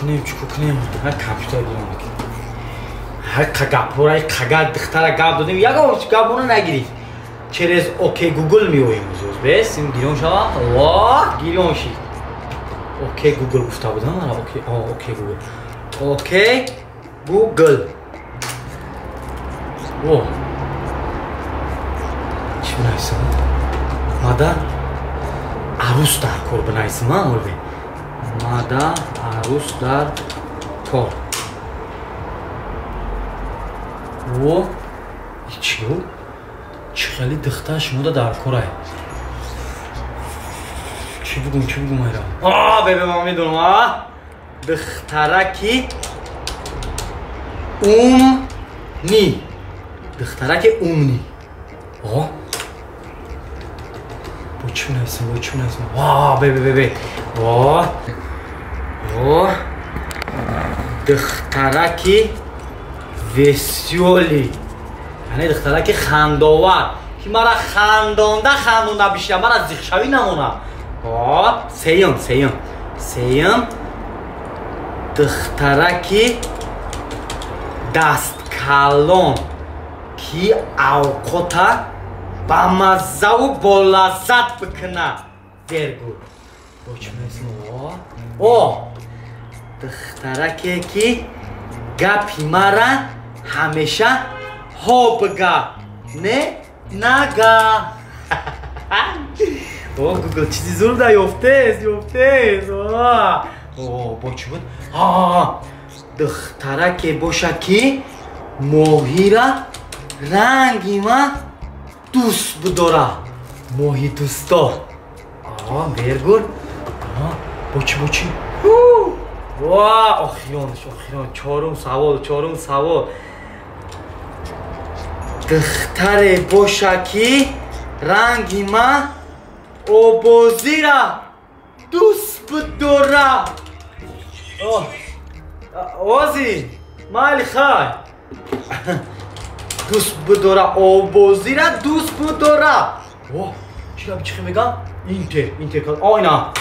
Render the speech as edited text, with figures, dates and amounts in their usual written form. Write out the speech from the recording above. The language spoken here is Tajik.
кунем, чӣ кунем? Ҳа, компютер гирам. Ҳа, гапҳора, қага духтара гап додем, ягон гапона нагирифт. Через окей Гугл меоем зуз. Бес, ин гирён шава. Ва, гирён шид. Окей Гугл гуфта будам, ара окей, о, окей Гугл. Окей Гугл. О. Чӣ бинависам? Мада арӯс дар кор бинависам, а, олбе. Мада арӯс дар кор. О, чӣ? Чӣ хеле духтар шумода дар корай? Чӣ бугум, чӣ бугум айра? А, бебе, ман медонам, а? Духтараки умни. Духтараки умни. О? Бо чӣ бинависам, бо чӣ бинависам? Ва, бебе, бебе. О. О. Духтараки весёлый. Яъне духтараки хандовар, ки мара хандонда хандонда бишина, мара зиқшавӣ намона. О, сеюм, сеюм. Сеюм духтараки дасткалон, ки авқота ба маззаву болаззат бикуна. Вергул. Бо чӣ бинависам? О, о, духтараке ки гапи мара ҳамеша ҳо бига, не нага. О, Гугл чизи зур да ёфтес, ёфтес. О, бо чӣ буд? А, духтараке боша ки моҳира ранги ма дӯст бидора. Моҳи дӯстдор. А, вергул. Бо чӣ, бо чӣ? Ва, охиронш, охирон, чорум савол, чорум савол. Духтаре боша ки ранги ма обозира дӯст бидора. Ози, майли, хай. Дӯст бидора, обозира дӯст бидора. О, чӣ гап, чӣ мегам? Enter, enter. О, ина.